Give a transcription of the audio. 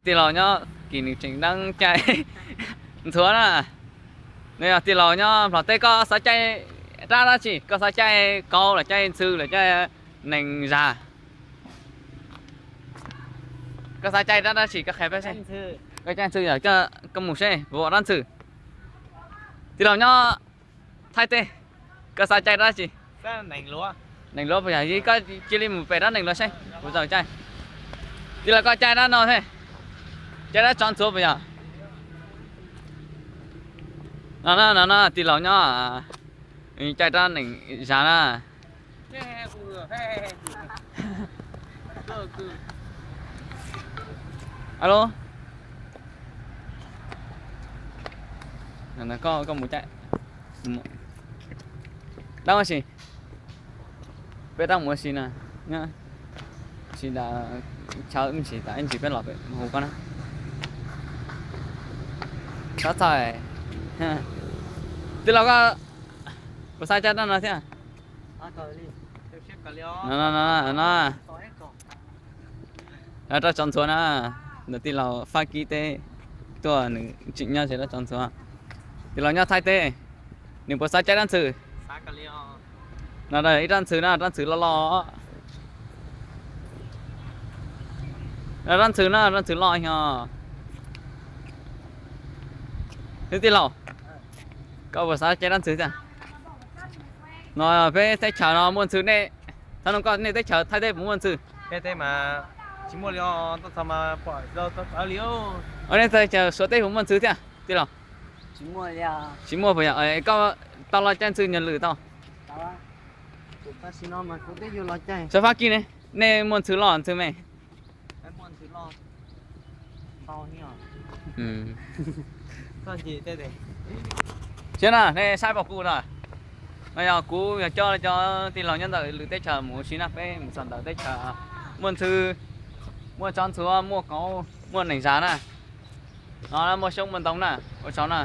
Tij laug nyob kis nws tseem deev caij ntxhuav na. Nws yog tij laug nyob Nplog teb, koj xav caij rab dab tsi? Koj xav caij kauv los caij ntxhw los caij nees zag? Koj xav caij rab dab tsi koj qhia peb seb. Koj caij ntxhw yog koj mus seb puas ua rab ntxhw. Tij laug nyob Thaib teb, koj xav caij dab tsi? Nees luav puas yog? Koj cia li mus pem rab nees luav seb puas txaus caij. Tij laug koj caij dab no thiab. Caij dab tsov ntxhuav puas yog? No no no, tij laug nyob caij rab nees zag na. Alo, koj mus caij dab ua si? Peb rab mus ua si na, tab sis chaw me ntsis tas ib ntsis peb los pem hu koj na. Txhob txhawj. Tij laug koj puas xav caij dab no thiab? No, rab tsov ntxhuav na, ntawm tij laug Fab Kib teb tuaj, nws tseem nyob ze rab tsov ntxhuav. Tij laug nyob Thaib teb, nws puas xav caij dab ntxhw? No ib rab ntxhw na, rab ntxhw loj loj. Rab ntxhw na, rab ntxhw loj yog. Xib tij laug, koj puas xav caij dab ntxhw thiab? No peb teb chaws no muaj ntxhw nej, thaum no koj nej teb chaws Thaib teb puas muaj ntxhw? Nej teb chaws Suav teb puas muaj ntxhw thiab tij laug? Tsis muaj puas yog? Koj tau los caij ntxhw nyuag lwm tau? Xyov Fab Kib ne, nej muaj ntxhw loj ntxhw me? Siab na, nej saib pom kuv na. No yog kuv yog coj cov tij laug nyob ntawm lwm teb chaws mus ua si na, peb mus txog ntawm teb chaws muaj ntxhw, muaj tsov ntxhuav, muaj kauv, muaj nees zag na. No muaj xyoob muaj ntoo na, ua tsaug na.